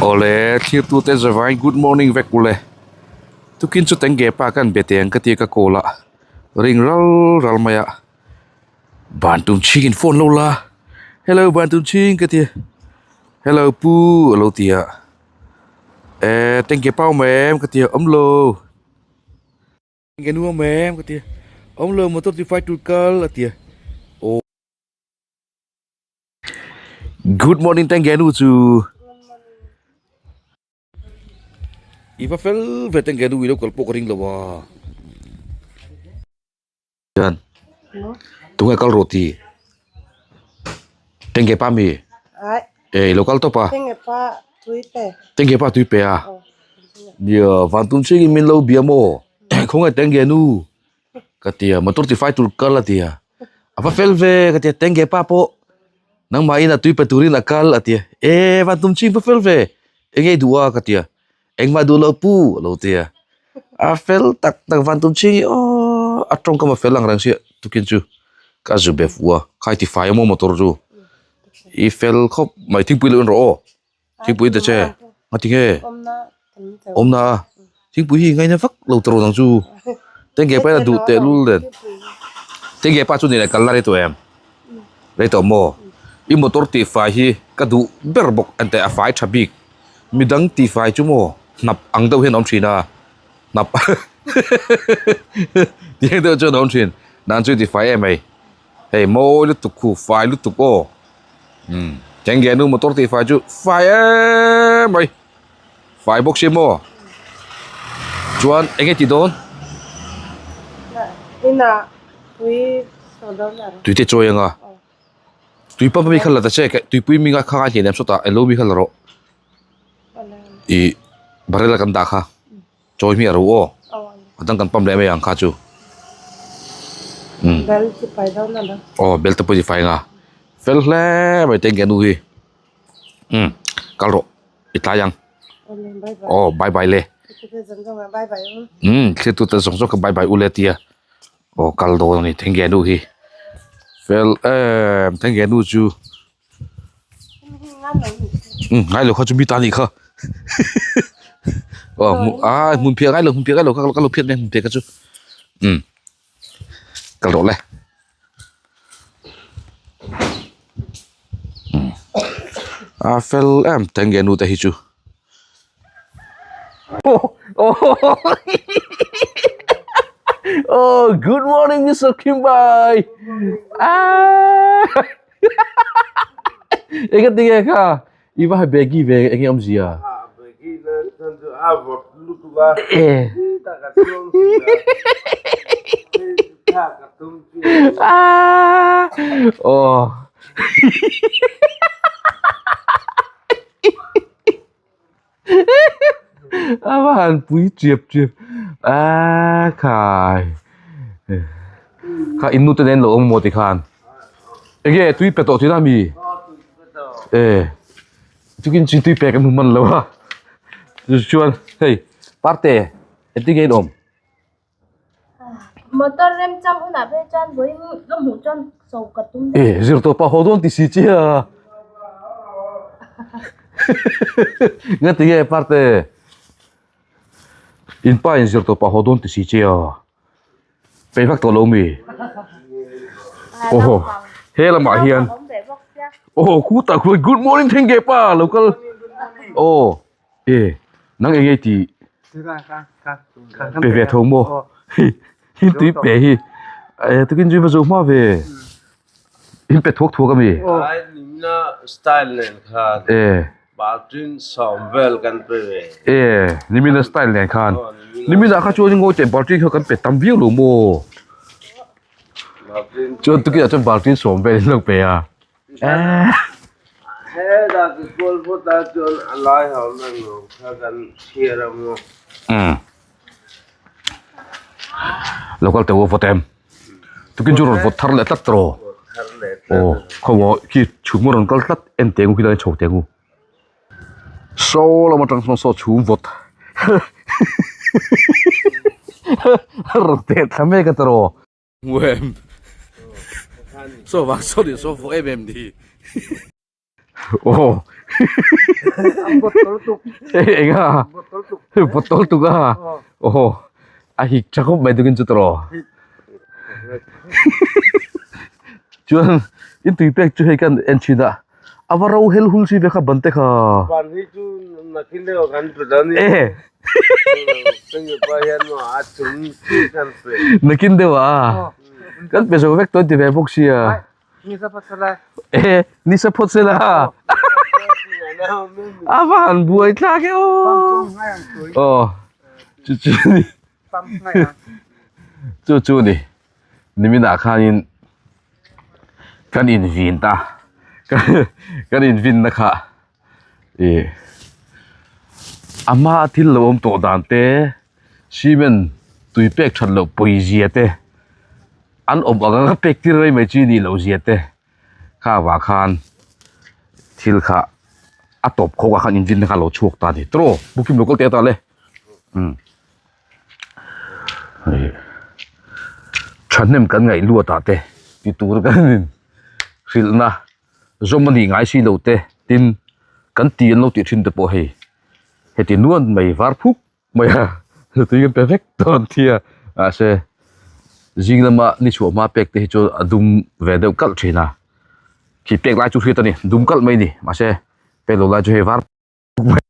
Awle thirtute zavai good morning vek ule tukin chu tengge pa kan be teng ka tia ka call a ring ral ral mai a ban tum chhing in phone lo la hello ban tum chhing ka tia hello pu a lo ti a eh tengge pa awm em ka tia awm lo. Nge nuam em ka ti a awm lo motor ti fai tur kal a ti a aw good morning teng nge nu chu i va fel ve teng nge nu i lo kal pawh ka ring lo a chuan tunge kal rawh ti teng nge pa mi e i lo kal tawp a teng nge pa tui pe a. Nia van tum chiangin min lo bia maw khawnge tenge nu ka ti a motor ti fai tur kal a ti a a va fel ve ka ti a tenge pa pawh nangmahin a tui pe turin a kal a ti a e van tum ching va fel ve eng nge i duh a ka ti a engmah duh loh pu a lo ti a a fel tak tak van tum ching hi aww a tawngkam a fel ang reng sia tukin chu ka zu be fuh a khai ti fai emaw motor chu i fel khawp mai thingpui lo en rawh aw. Thingpui ta che a ti nge awmna a thingpui hi ngaina vak lo ta rawn ang chu tengge pa hian a duh teh lul nen tengge pa chu ni leh kal la rei tawh em rei tawh maw i motor tih fai hi ka duh ber bawk enteh a fai tha bik midang tih fai chu maw hnap ang deuh hian a awm thin a hnap tih ang deuh chuan a awm thin nan chu i ti fai em mai hei mawi lutuk khu fai lutuk aw. Umm tengge nu motor tih fai chu fai em mai fai bawk sia maw chuan eng nge tih dawn tui te chawi anga tui pump ami kha la ta che tuipui mi kha ngai hlian em sawtah elo mi kha la rawh ih barrel a kan dah kha. Chawi hmiah ro aw. A dang kan pump leh mai ang kha chu. Umm. Bel chu fai dawn a lo. Aw bel te pawh hi fai nga. Fel hle mai teng ke nu hi. Umm kal rawh i tlai ang. Aw bye bye le. Umm thlir tu te zawng zawng kha bye bye u le tia. Aw kal dawn a ni teng ke nu hi. Fel em teng ke nu chu. Umm ngai lo kha chu mi ta nih kha aw a hmun phiah ngai lo hmun phiah ngai lo kha ka lo phiat mai hmun phiah kha chu umm kal rawh le umm a fel em teng nge nu te hi chu oh good morning mister Kimbai ah. Eng a tinge kha i va baggy ve eng nge awmzia Baggy na chuan chu a vawt lutuk a ta ka chuang si a hei chu thlak ka tum chu aw A va han pui chiap chiap a khai kha in nu te nen lo awm maw tikhan enge tui pe tawh thin a mi e chukin chi tui pek an hmu hman lo a chuan hei parte engtin nge in awm. Motor remchang hunah phei chuan vawiin ka hmuh chuan so ka tum daih. E zir tawh pah haw dawn ti si che a. Nga ti nge parte. In pa in zir tawh pah haw dawn ti si che a. Pei vak tawh lo mi. Oho he lamah hian oh khutah khuan good morning thleng ge pa lo kal aw. E nang eng nge tih pe ve tho maw hi tui pe hi e tukin chu va zo hma ve in pe thuak thuak ami Ai nimna style nen khan e Baltin sawm vel kan pe ve e nimina style nen khan nimina kha chuan ngawi teh baltin kha kan pe tam viau lo maw chuan tukin ah chuan baltin sawm vel in lo pe a. Heta ka kual phawt a chuan a lai ho na nuam kha kan chhiar a maw. Umm. Local te u vote em. Tukin chu rawn vote thar leh tlat tawh. Aw khaw khi chhum rawn kal tlat en teng u khi lai chho teng u. Saw lam atang sawn saw chhum vawt rawn teh thla mek a tawh. Wem saw vang saw ni saw vawh em em ni aw. Eng a bottle tuk a aw a hik tha khawp mai tukin chu tawh chuan in tui pek chu hei kan en thin a a va ro hel hul si ve kha ban te kha ban hi chu nakin deuh kan pe dawn ni e nakin deuh a kan pe zo vek tawn ti ve bawk sia E ni sa phawt se la a va han buai thlak e aw aw chu chu ni chu chu ni niminah khanin kan invin ta kan invin na kha ih a hma a thil lo awm tawh dan te cement tui pek that loh pawizia te an awm ang anga pek tir rei mai chi nih loh zia te kha vang khan thil kha a tawp khawk ah khan invin na kha a lo chhuak ta a ni tawh booking local teh ata le umm hei thahnem kan ngaih luat ah te ti tur kan in hrilh na zawm a nih ngai si lo te tin kan ti an lo tih thin te pawh hei heti nuan mai var phuk mai a tui kan pe vek dawn thia mahse zing lama ni chhuah hma pek te hi chu a dum ve deuh kalh thin a khi pek lai chu hriat a ni dum kalh mai a ni mahse pek lo lai chu hei var phuk mai.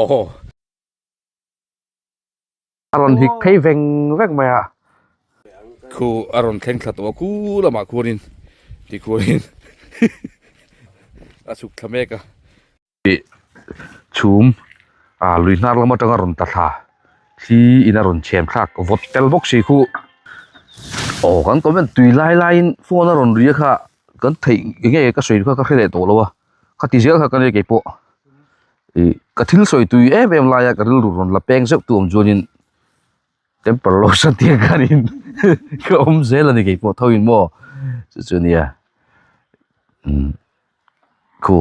Aw a rawn hik phei veng veng mai a khu a rawn thleng thla tawh a khu lamah khuanin tikhuanin a chhuk thla mek a. Ih chhum ah lui hnar lam atanga rawn ta thla thli in a rawn chhem thlak vawt tel bawk si khu aw kan comment tui lai laiin phone a rawn ri a kha kan theih eng nge ka sawi kha ka hre leh tawh lo a khati zel kha ka nia keipawh ih ka thil sawi tui em em laia ka rilru rawn la peng zeuh tu awm chuanin temper lo sa tir khanin ka awm zel a ni keipawh tho in maw chu chu nia umm khu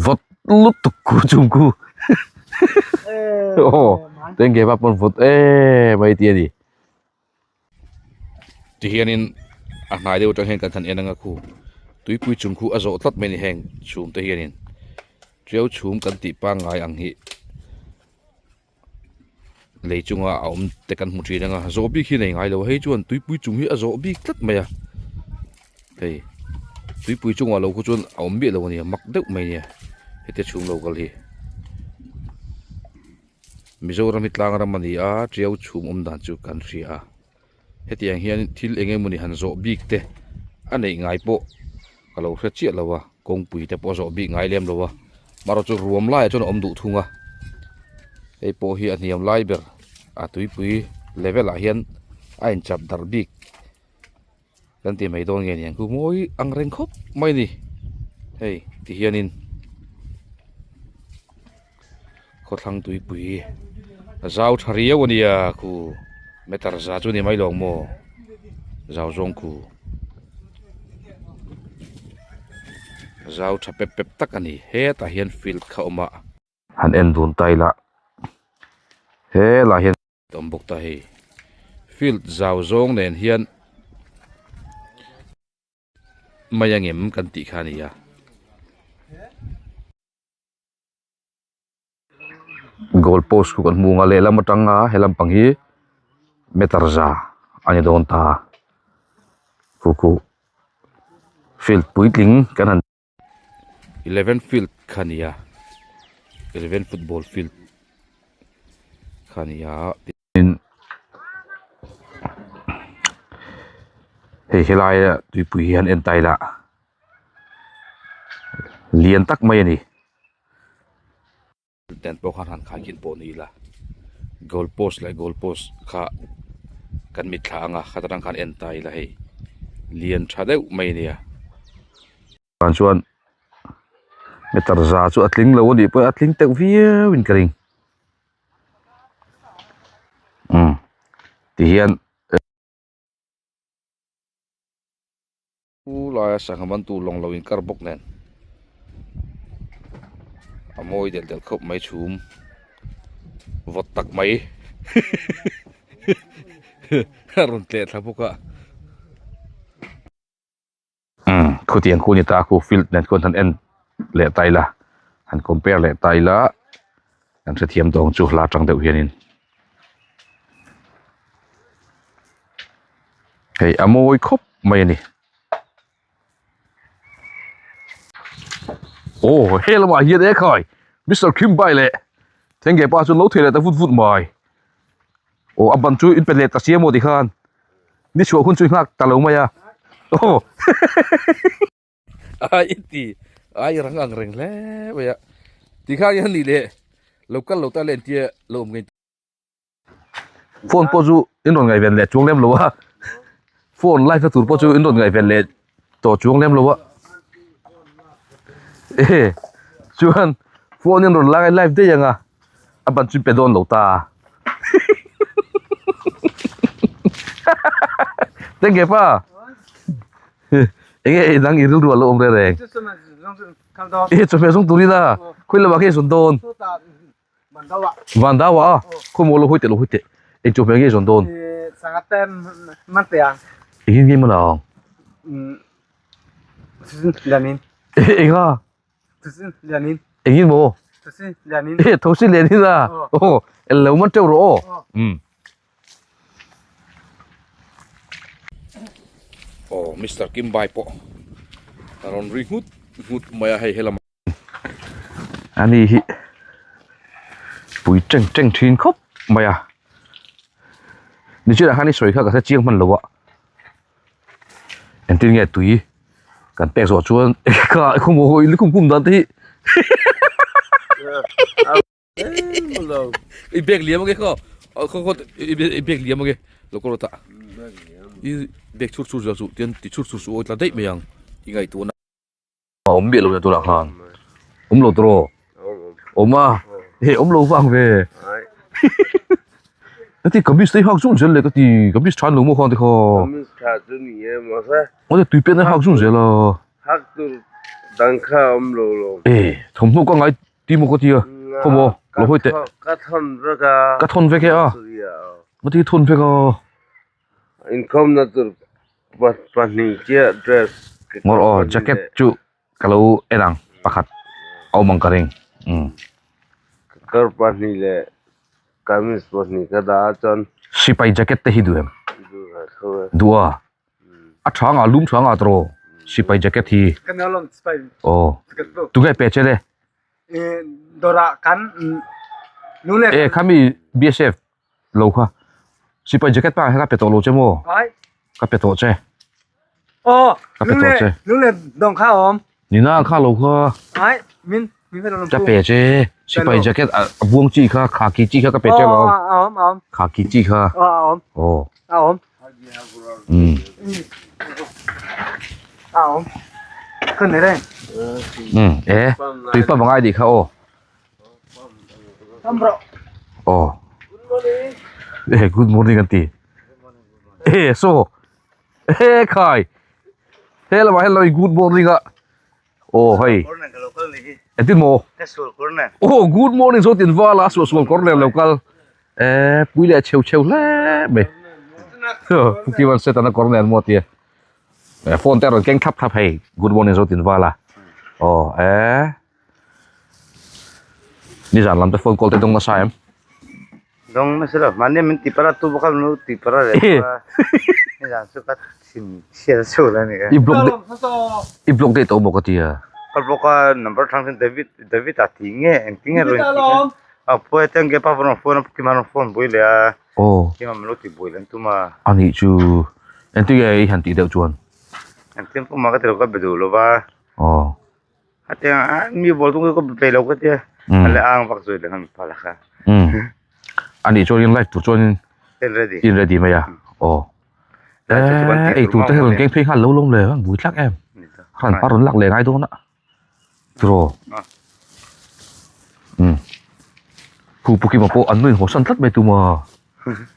vawt lutuk khu chung khu aw tengge pa pawn vawt em mai tih a ni tihianin a hnai deuh atang hian kan han en anga khu tuipui chung khu a zawh tlat mai a ni heng chhum te hianin tiau chhum kan tih pangngai ang hi. Lei chunga a awm te kan hmu thin anga zawh bik hi nei ngai lo a hei chuan tuipui chung hi a zawh bik tlat mai a hei tuipui chungah lo khu chuan a awm miah lo a ni a mak deuh mai a nia hetia chhung lo kal hi Mizoram hi tlang ram a ni a tiau chhum awm dan chu kan hria a hetiang hian thil eng emawni han zawh bik te a neih ngai pawh ka lo hre chiah lo a kawngpui te pawh a zawh bik ngai lem lo a marawh chu ruam laiah chuan a awm duh thung a hei pawh hi a hniam lai ber a tuipui level ah hian a inchap darh bik kan ti mai dawn nge niang chu mawi ang reng khawp mai a ni hei ti hianin khawthlang tuipui a zau tha riau a nia khu meter za chu a ni mai lo ang maw zau zawng khu zau tha pep pep tak a ni hetah hian field kha a awm a. Han en dun ta ila helaiah hian. Awm bawk ta hei field zau zawng nen hian mai angem kan tih kha a ni a. Goal post khu kan hmu ang a lehlam atanga he lampang hi meter za a ni dawn ta khu khu field puitling kan han Eleven field kha a ni a eleven football field kha a ni a tin hei helaia tuipui hi han en ta ila lian tak mai a ni. Tent pawh khan han khaikhin pawh ni ila goal post leh goal post kha kan mitthla ang a khata tang khan en ta ila hei lian tha deuh mai a nia. Chuan chuan meter za chu a tling lo a nih pawh a tling teuh viau in ka ring umm ti hian. Chu laia sangha man tur lawng lo inkar bawk nen a mawi delh delh khawp mai chhum vawt tak mai a rawn tleh thla bawk a umm khutiang khu a ni ta a khu field nen khuan han en leh ta ila han compare leh ta ila kan hrethiam tawng chu hla tang deuh hianin. Hei a mawi khawp mai a ni. Aw he lamah hian e khai Mister Khimbai leh Thengge pa chu an lo thei leh ta vut vut mai. Aw a ban chu in pe leh ta sia maw tikhan ni chhuah hun chu i nghak ta lo mai a. Aw Ai ti ai rang ang reng hle mai a tikhan hian nih leh lo kal lo ta leh entia lo awm ngei. Phone pawh chu in rawn ngaihven leh chuang lem lo a phone live na tur pawh chu in rawn ngaihven leh tawh chuang lem lo a ehe chuan phone in rawn la live daih ang a a ban chu pe dawn lo ta tenge pa enge ei dang i rilru a lo awm reng reng e chawhmeh zawng turin a khawi lamah kha i zawn dawn. Van dau a khaw maw lo hawi teh lo hawi teh eng chu hmel nge zawn dawn engin nge man ang eng a engin maw e thosi lianin a aw lo man teuh rawh aw um aw Mister Kimbai pawh a rawn ri nghut nghut mai a hei helam. Ani hi pui teng teng thin khawp mai a nichina khan i sawi kha ka hre chiang hman lo a engtin nge tui kan pek zawh chuan kha khum hawi lukhum khum dan te hi i bag liam ange khaw khaw khaw i bag liam ange lo kawr ta i bag chhur chhur zawh chu tian ti chhur chhur chu awi tla daih mai ang i ngaihtuahna. A awm miah lo nia tunah khan awm lo tawh awm a he awm lo vang ve ka ti kamis te hi hak zung zel le ka ti kamis tha an lo maw khan te kha kamis tha chu ni e mahse awle tui pen a hak zung zel a hak tur dang kha awm lo lo e thawmhnaw ka ngai ti maw ka ti a khaw maw lo hawi teh ka thawn vek a ka thawn vek e a ka ti thawn vek a Inkhawmna tur pahnih chiah dress Ngawr aw jacket chu ka lo en ang pakhat a awm ang ka ring umm. Kekawr pahnih leh kamis pahnih ka dah a chuan. Sipai jacket te hi duh em? Duh ve tho e. Duh a? A tha nga lum tha nga tawh sipai jacket hi. Aw tunge pe che le? E khami BSF lo kha sipai jacket pa kha ka pe tawh lo che maw ka pe tawh che ka pe tawh che nina kha lo kha ka pe che sipai jacket a buang chi kha khaki chi kha ka pe che lo khaki chi kha aw um um e tui pump a ngai dih kha aw. Aw eh good morning an ti eh saw eh khai he lamah hian lo in good morning a aw hei engtin maw aw good morning saw tin vala a suah sual kawr nen lo kal eh pui leh cheu cheu hle mai pu kivan setana kawr nen maw tia phone te a rawn keng thlap thlap hei good morning saw tin vala aw eh. Nizan lam te phone call te dawng nasa em? Dawng nasa lo, mahni min ti para tu bawk a min lo ti para leh bawk a. Nizan chu ka thin chhiat a chhuak a ni e. I block daih i block daih tawh maw ka ti a. Ka block a number hrang chuan David David a ti nge engtin nge rawn ti kha. A pawh e tengge pa rawn phone a kima rawn phone bui leh a. Aw. Kima min lo ti bui leh an tum a. A nih chu engtin nge i han tih deuh chuan? Engtin pawh mah ka ti lo ka be duh lo va. Aw. A tiang a mi ball tung ka pe lo ka tia. A le ang vak zui le han phala kha. Ani chuan in live tur chuan in in ready. In ready mai a. Aw. Eh, ei tur te rawn keng phei nghal lo lawm le, an bui tlak em. Ran pa rawn lak leh ngai dawn a. Tiraw. Um. Phu pu kima pawh an nuin haw san tlat mai tuma.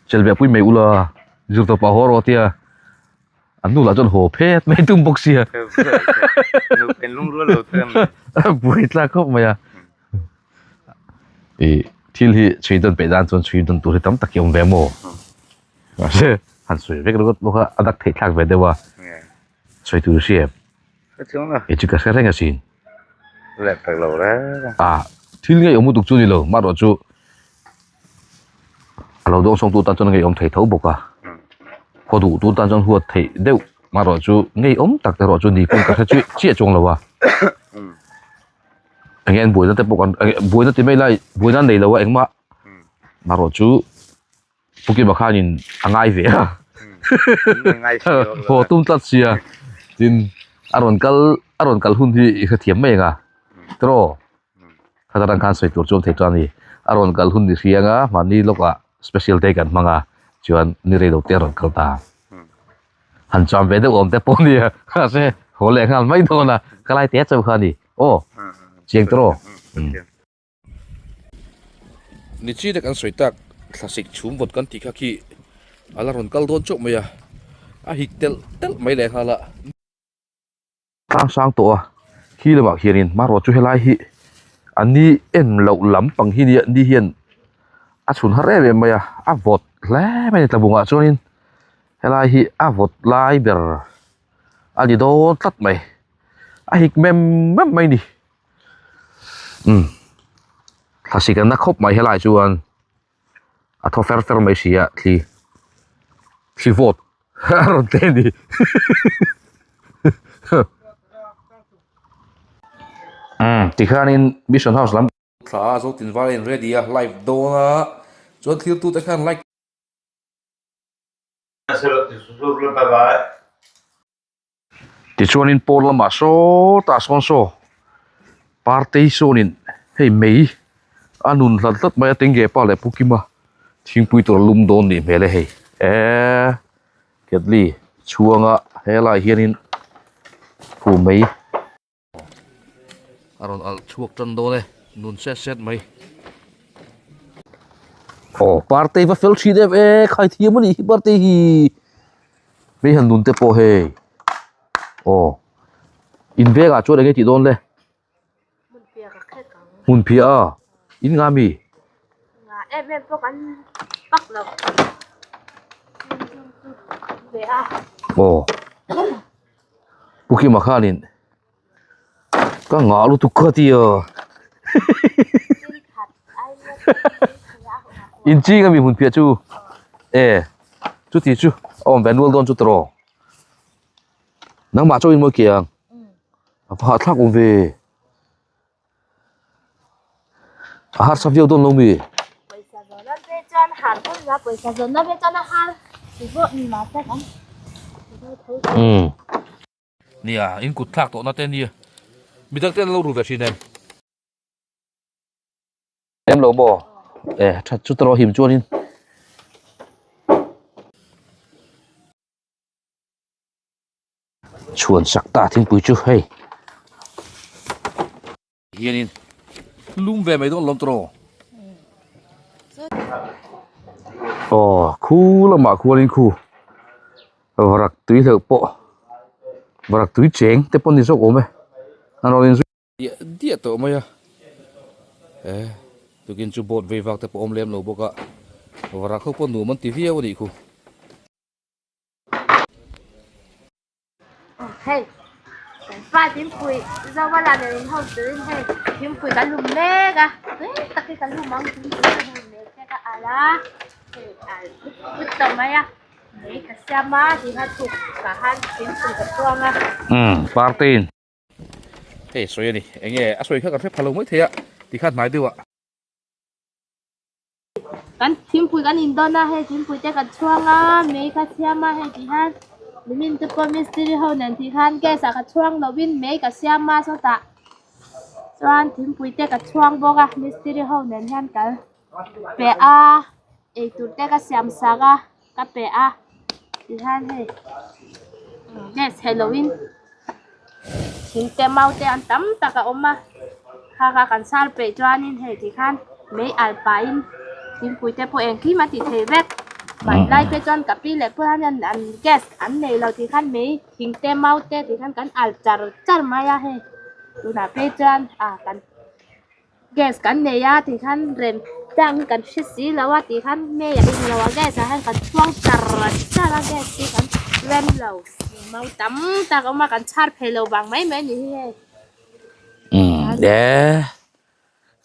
Chelve pui mai ula. Zir tawp a haw rawh tia. An nu lah chuan haw phet mai tum bawk sia. Nupen lungrual lo te mai. Buai tlak khawp mai a. I thil hi chhui dawn peih dan chuan chhui dawn tur hi tam tak hi awm ve maw. Mahse han sawi vek ringawt bawk a, a dak theih thlak ve deuh a. Sawi tur hria em? I chu ka hre reng asin. Lep tak lo reng. A thil ngei awm lutuk chu ni lo, marawh chu a lo dawng sawngtu tan chuan ngei awm thei tho bawk a. Khaw duh tu tan chuan huat theih deuh marawh chu ngei awm tak erawh chu ni pawn ka hre chiah chiah chuang lo a. Enge an buaina te pawh kan buaina ti mai lai buaina an nei lo a engmah marawh chu Pu Kima khanin a ngai ve a. Haw tum tlat sia. Tin a rawn kal a rawn kal hun hi i hrethiam mai ang a. Tiraw? Kha atang khan sawi tur chu awm thei chuan a ni. A rawn kal hun ni hriang a, mahni lawkah special day kan hmang a, chuan ni rei lo te a rawn kal ta. Han chuan ve deuh awm te pawh nia, mahse haw leh nghal mai dawn a, ka lai te chauh kha a ni. Aw, chiang tiraw? Ni chi te kan sawi tak thlasik chhum vawt kan tih kha khi a la rawn kal dawn chauh mai a, a hik telh telh mai leh nghal a. Tlang sang tawh a, khi lamah khianin hmanrua chu helai hi a ni en loh lampang hi nia ni hian a chhun har em em mai a, a vawt hle mai a ni tlabungah chuanin helai hi a vawt lai ber a ni dawn tlat mai, a hik mem mem mai a ni. Umm thlasik an na khawp mai helai chuan a thaw fer fer mai si a thli thli vawt a rawn tle a ni umm tikhanin mission house lam thla a zo tin var a in ready a live dawn a chuan thil tute khan like Tichuanin pawn lamah sawtah sawn saw partei sawnin hei mei a nun hlat hlat mai a tengge pa leh pu Kima thingpui tur a lum dawn nih hmel e hei eee ketli chhuanga helaiah hianin hu mei. A rawn alh chhuak tan dawn e, nun set set mai. Aw partei va fel thin em e, khai thiam a nih hi partei hi. Hei han nun te pawh hei. Aw in vengah chuan enge tih dawn le? Hmun phiah a, in nga mi? Nga em em pawh kan pak lo. Ve a. Aw. Pu Kima khanin ka ngah lutuk kha tia in ching ami hmun phiah chu e chuti chu a awm ve nual dawn chu tiraw nangmah chauhin mawi ke ang a va hahthlak awm ve a harsa viau dawn lo mi umm nia in kut thlak tawh na te ania midang te an lo ru ve thin em em lo maw e that chu tawh him chuanin. Chhuan sak ta thingpui chu hei hianin lum ve mai dawn lawm tawh aw khu lamah khuanin khu varak tui hleuh pawh varak tui cheng te pawh ni zawk awm e an rawn in Diah diah tawh mai a eh tukin chu boat vei vak te pawh awm lem lo bawk a varak ho pawh nuam an ti viau a nih khu. Hei kan pa thingpui Zova lah nen in ho turin hei thingpui kan lum mek a tui tak. khi ka lu mang thingpui te hei mei te ka alh a hei alh put put tawh mai a mei ka siam a ti khan chhuk tah khan thingpui ka chhuang a. Umm partein hei sawi a ni enge a sawi kha kan hre pha lo mai thei a ti khan hnai deuh ah. Kan thingpui kan in dawn a hei thingpui te kan chhuang a mei ka siam a hei tih hian nimin te pawh mistiri ho nen tih khan gas ah ka chhuang lovin mei ka siam a sawtah chuan thingpui te ka chhuang bawk a mistiri ho nen hian kal pe a eitur te ka siam sak a ka pe a ti hian hei gas chhe lovin thing te mau te an tam tak a awm a kha kha kan sar peih chuanin hei ti khan mei alh pahin thingpui te pawh engkim a ti thei vek hmanlai te chuan ka pi leh pawh hian an gas an nei lo tih khan mei thing te mau te ti khan kan alh char char mai a hei tunah phei chuan ah kan. Gas kan nei a tih khan rem tlang hi kan hre si lo a tih khan hmei a eng lo a gas ah hian kan chhuang char char a gas hi kan rem lo mau tam tak a awm a kan chhar phei lo vang mai mai a ni hi hei. Umm e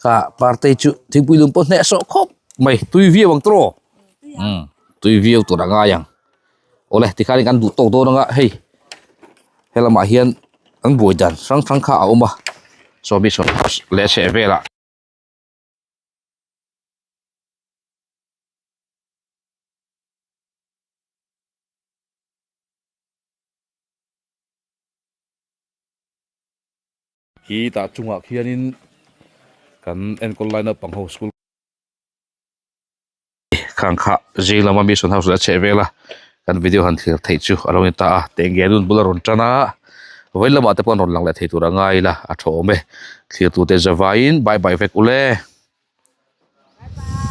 kha party chu thingpui lum pawh hneh sawh khawp mai tui viau ang tawh umm tui viau tur a ngai ang awle tikhanin kan duh tawk dawn anga hei helamah hian an buai dan hrang hrang kha a awm a sawmi sawn leh a chheh velah. Khi tah chungah khianin kan enkawl lai naupang ho school. Khang kha zing lama mission house leh a chheh vel a kan video han thlir theih chu a lo ni ta a tenge nun bula rawn tan a vawiin lamah te pawh an rawn lang leh thei tur a ngai ila a tha awm e thlir tute zavaiin bye bye vek ule. Bye bye.